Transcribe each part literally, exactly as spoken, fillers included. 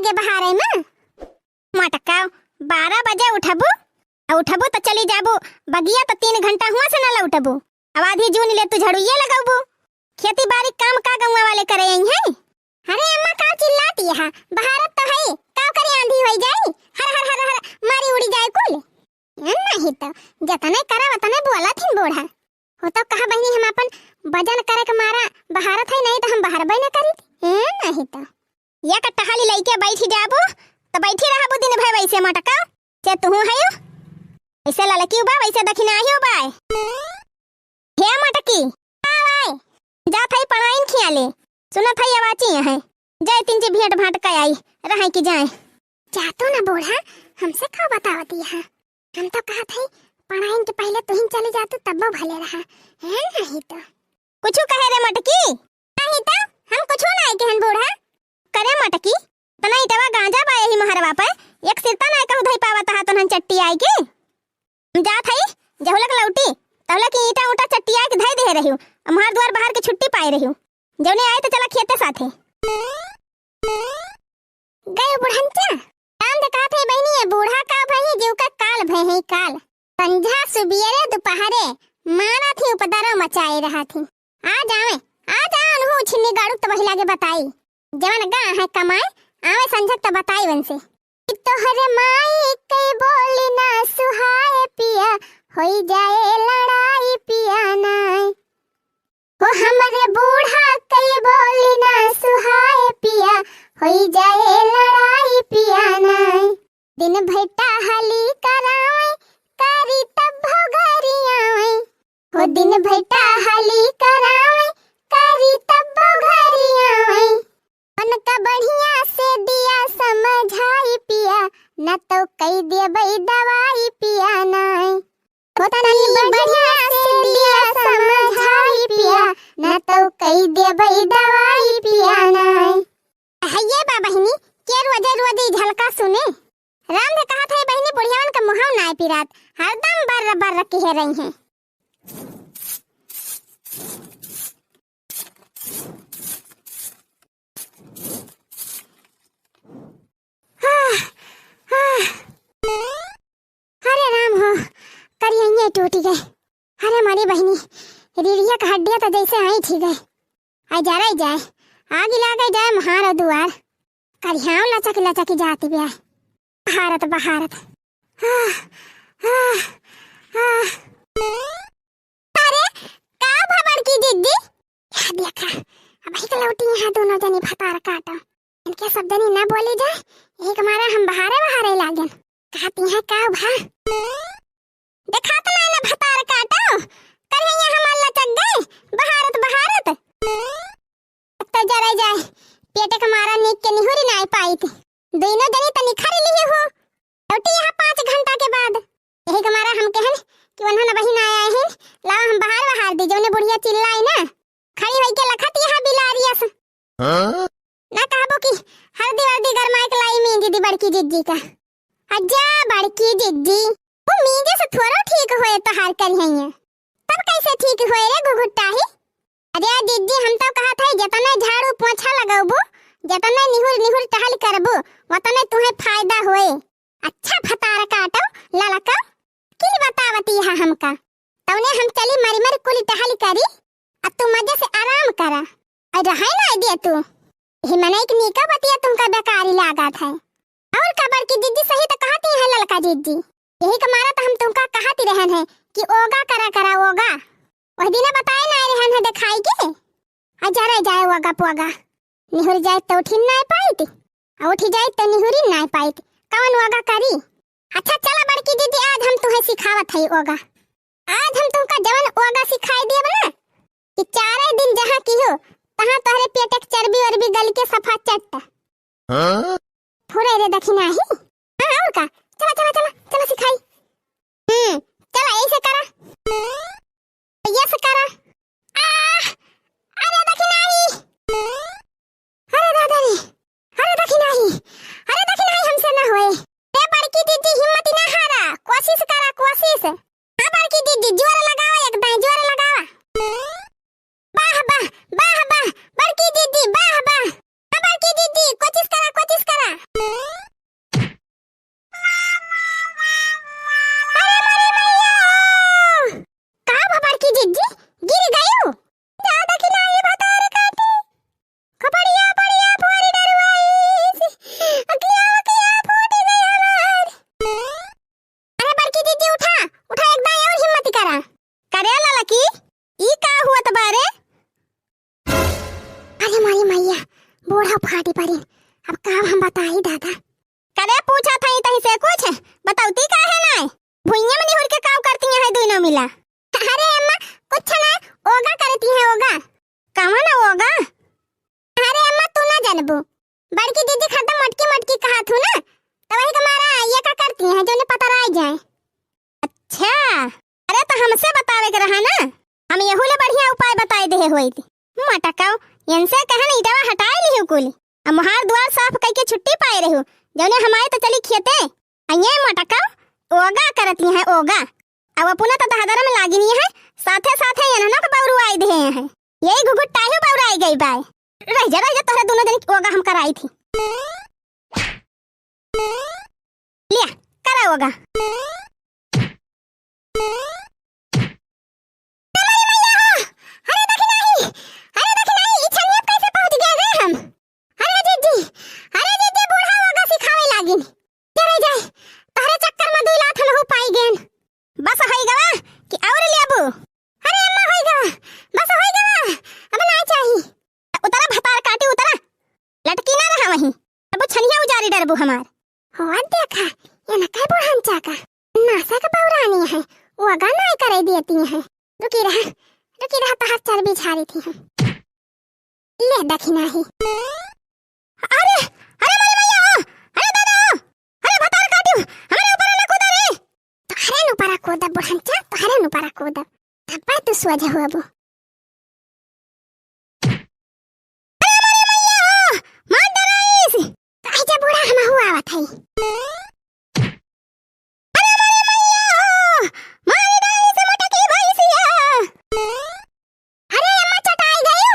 के बहारे में। मोटका, बारह बजे उठबू, आ उठबू त चली जाबू बगिया, त तीन घंटा हुआ से न लौटबू। अब आधी जून ले तू झड़ुइये लगौबू। खेती बारी काम का गौवा वाले करे आई हैं? अरे अम्मा, का चिल्लाती है? बहारत तो है, का करे आंधी होई जाई? हर हर हर हर मारी उड़ी जाए कुल। ए, नहीं तो, जतने करा वतने बोला थी बूढ़ा। हो तो कहा बहिनी, हम अपन वजन करे के मारा बहारत है, नहीं तो हम बहारबे न करी। ए, नहीं तो। या का टहाली लइके बैठ जाबू, त बैठी रहबू दिन भर वैसे मोटका। से तुहू हयो, ऐसे ललकी बा, वैसे दखिनाही बा। हे मोटकी, का बाय? जात हई पढ़ाइन खियाले, सुनत हई अवाची है, जाए तीन जी भेंट भांट क आई, रहे कि जाए। जा तो ना बूढ़ा, हमसे का बतावती है? हम तो कहत हई पढ़ाइन के पहले तुहिन चली जातू तब्बो भले रहा, है नहीं तो। कुछ कहे रे मोटकी? नहीं तो, हम कुछ ना कहन बूढ़ा। करे मोटकी, तना ईटवा गांजा बा यही मोहरवा पे, एक सिरता ना कहू धई पावत हा तोहन चट्टी आए के। हम जात हई, जहुलक लौटी, तहुलक ईटा ऊटा चट्टी आए के धई दे रहियो, हमार द्वार बाहर के छुट्टी पाए रहियो, जौने आए तो चला खेते साथे। गए बुढ़ंचा, काम दे कहत है बहिनी, ये बूढ़ा का भई है, जीव का काल भई है, काल। संझा सुबियरे दुपहरे मारा थी उपदरव मचाए रहा थी। आ जावे, आ जावे, उन्हू छिन्नी गाड़ू तो वही लागे बताई। जवन गा है कमाए, आवे संझक तो बताई वनसे। कि तोहरे माई के बोली ना सुहाए पिया, होई जाए लड़ाई पिया नाई। हो हमरे बूढ़ा के बोली ना सुहाए पिया, होई जाए लड़ाई पिया नाई। दिन भर टहली करावे, करी तब घरी आवे। हो दिन भर टहली करावे, करी तब घरी आवे। उनका बढ़िया से दिया समझाई पिया, न तो कई देबई दवाई पिया नाई। हो तनी बढ़िया से दिया समझाई पिया, न तो कई देबई दवाई पिया नाई। हइये बा बहिनी, के रोजे रोजे ई झलका सुने? राम दे कहत है बहिनी, बुढ़ियावन का मुहाव नाय पिरात, हरदम बर्र बर्र किहे रही हैं। आह, आह। अरे राम हो, करिहइये टूटि गए। अरे मारी बहिनी, रीढ़िया का हड्डिया तो जैसे आइठी गए। आ जराई जाए, आगि लागे जाए महार दुआर। करिहाव लचक लचक जाति ब्याह। बहारत, बहारत। आह, आह, आह। अरे, का भा बड़की जिज्जी? या देखा, अबही के लौटी यहाँ दोनों जनी भतार काटो। इनके सब जनी ना बोली जाए, यही के मारे हम बहारे बहारे लागेन। कहती हैं का भा? देखा तो ना, ना भतार काटो, करिहइया हमार लचक गए, बहारत, बहारत। अब तो जराई जाए, पेटे के मारा नीक के निहुरी नाई पाई थी। दोनों जनी तो निखर लिहे हो, लौटी यहाँ पाँच घंटा के बाद। यही के मारा हम कहन कि उन्हन अबही ना आए हैं, लाओ हम बहार बहार दी, जौने बुढ़िया चिल्लाई ना, खड़ी होई के लखत यहाँ बिलारिया से। हाँ? ना कहबो कि हरदी वर्दी गरमाए के लाई मींज दी बड़की जिज्जी का। अज्जा बड़की जिज्जी, वो मींजे से थोड़ो ठीक होए तोहार करिहइया। तब कैसे ठीक होए रे घुघुट्टाही? अरे जिज्जी, हम तो कहत है, जतने झाड़ू पोछा लगौबू, जतने निहुर निहुर टहल करबू, वतने तुहे फायदा होए। अच्छा भतार काटो, ललका, की बतावती है हमका? तौने हम चली मरी मरी कुली टहल करी, अब तू मजे से आराम करा। और रहे ना दे तू, ही मनई के नीका बतिया तुमका बेकारी लागत है। और का बड़की जिज्जी सही तो कहती है ललका जिज्जी, यही के मारा तो हम तुमका कहती रहन है कि ओगा करा करा ओगा। वह दिना बताए ना रहन है देखाई के। आ जरा जाए ओगा पोगा। निहुर जाए तो उठी ना पाइत, आ उठी जाए तो निहुरी ना पाइत। कौन ओगा करी? अच्छा चला बड़की जिज्जी, आज हम तुहे सिखावत है ओगा। आज हम तुमका जवन ओगा सिखाई देब ना, कि चारे दिन जहाँ किहो, तहाँ तोहरे पेट के चर्बी वर्बी गल के सफा चट्ट। हाँ? फुरे रे दखिनाही। हाँ, और का? चला, चला, चला, चला सिखाई। हम्म, चला, ऐसे करा। ऐसे करा। आह! अरे दखिनाही। अरे दादा रे। अरे दखिनाही। अरे दखिनाही हमसे ना होए। ए बड़की जिज्जी हिम्मत ना हारा। कोशिश करा, कोशिश। हाँ बड़की जिज्जी, जोर लगावा एक दाई, जोर लगावा। वाह, वाह, वाह, वाह, बड़की जिज्जी, वाह, वाह। हाँ बड़की जिज्जी, कोशिश करा, कोशिश करा। करती परी। अब का हम बताई दादा? करे पूछा था तही से कुछ, बतौती काहे नाय? भुइयां में निहुर के काव करती हैं दुइनो मिला। अरे अम्मा, कुछ ना, ओगा करती हैं, ओगा। कवन ओगा? अरे अम्मा, तू ना जानबू, बड़की दीदी हरदम मोटकी मोटकी कहा थू ना, तो वही के मारा ये का करती हैं जो ने पता रह जाए। अच्छा, अरे तो हमसे बतावे के रहा ना, हम यहू ले बढ़िया उपाय बताए देहे होइत। मटकाओ, इनसे कहन ईटवा हटाए लिहु कुल। अब मोहार दुआर साफ कइके छुट्टी पाए रहू, जौने हमारे तो चली खेते। आ ये मटकाओ, ओगा करती हैं, ओगा। अब अपना तो दहदर में लागी नहीं है, साथे साथे इन्हना के बौरू आई देहे हैं। यही घुघुट्टाई हो बौरू आई गई बाय। रह जा, रह जा, तोहरा दोनों जन की ओगा हम कराई थी। लिया, करा ओगा। अरे दखिनाही, अरे दखिनाही, ई छनिया कैसे पहुंच गए रे हम? अरे जीजी, अरे जीजी, बूढ़ा ओगा सिखावे लागिन। चले जाए, तोहरे चक्कर में दुई लात हमहू पाई गेन। बस होई गवा कि और लेबू? अरे अम्मा होई गवा, बस होई गवा, अब ना चाही। उतरा भतार काटी उतरा, लटकी ना रहा वहीं, अब छनिया उजारी डरबू हमार। हो देखा, ये न कई बुढ़न चाका, नासा का पौरानी है, वो अगा नाय करे देती है। रुकी रहा, रुकी रहा, तोहार चर्बी झारी थी हम। ले दखिनाही। अरे, अरे मोरी मैया हो, अरे दादा हो, अरे भतार काटू, हमरे ऊपर ना कूदा रे। तोहरे नु परा कूदब बुढ़नचा, तोहरे नु परा कूदब। तब तू सोझ होबू। अरे मोरी मैया हो, मार डराइस। काहे जा बूढ़ा, हमहू आवत हई। अरे मोरी मैया हो, मार डाली से मोटकी भैंसिया। अरे अम्मा चटाई गयू।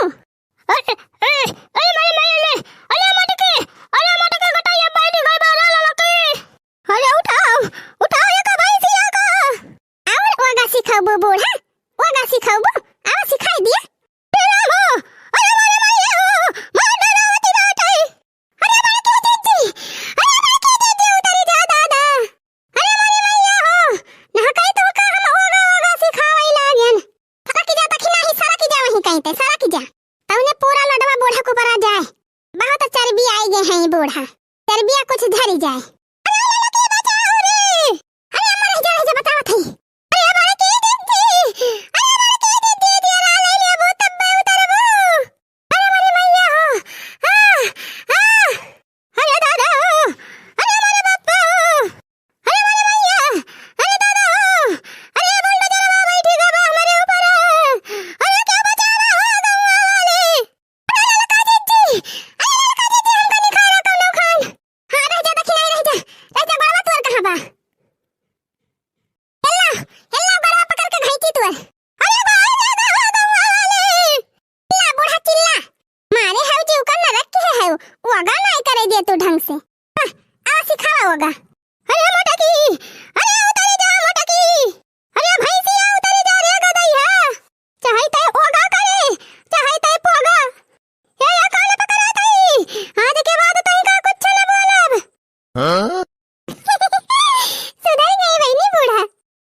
अरे, अरे, अरे मोरी मैया ले, अरे मोटकी, अरे मोटकी गटैया बैठ गई बा रे ललकी। अरे उठाओ, उठाओ ये का भैंसिया का। और ओगा सिखाबू बूढ़ा, ओगा सिखाबू, आवा सिखाई दिया। अरे राम हो, अरे मोरी मैया हो, मार डरावती बाटे। अरे बड़की जीजी, अरे बड़की जीजी, उतरी जा दादा। अरे मोरी मैया हो, ना कही तो का हम ओगा ओगा सिखावई लागेन। सरक जा, दखिनाही, सरक जा, वहीं कहीं ते सरक जा। तउने पूरा लोडवा बूढ़ा को परा जाए। बहुत चर्बी आई गए हैं ये बूढ़ा, चर्बिया कुछ झरी जाए। अरे ललकी बचाओ रे। अरे अम्मा रह जा, रह जा, बतावत हई। अरे बड़की जीजी, अरे बड़की जीजी, दियरा ले लेबू तब्बे उतरबू। अरे मोरी मैया हो, आ, आ, अरे दादा हो, अरे मोरे बापा हो, अरे मोरी मैया, अरे दादा हो, अरे बुलडोजरवा बैठी गवा हमरे ऊपर, अरे क्या बचावा हो गौवा वाले, अरे ललका जीजी, अरे ललका जीजी, हमका निखारा कौनो खान। हाँ, रह जा, दखिनाही रह जा, रह जा, बड़वा तोर कहाँ बा? हेल्ला, हेल्ला, बड़वा पकड़ के घैंची तोर। अरे बाहर जा, गवा, गवा वाले। चिल्ला, बूढ़ा चिल्ला। मारे हऊ जी, ओकर नरक के हऊ। ओगा नाय करे दे तू ढंग से। हाँ, आ सिखावा ओगा। अरे मोटकी, अरे उतरी जा मोटकी। अरे भैंसिया उतरी जा रे गदैया। चाहे तय ओगा करे, चाहे तय पोगा। ए, ए, कान पकड़ा तई। आज के बाद तई का कुछ न बोलब। हाँ? सुधर गई बहिनी बूढ़ा।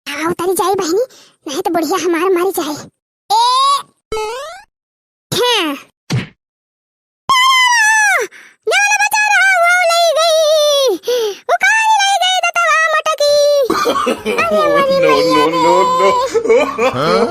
हाँ, उतरी जाई बहिनी, नहीं तो बुढ़िया हमार मर जाए। ए, हाँ। जवन बचा रहा, वो ले गई। वो कहाँ ले गई, दतवा मटकी। अरे, मरी no, मैया no, no, no। रे। हाँ?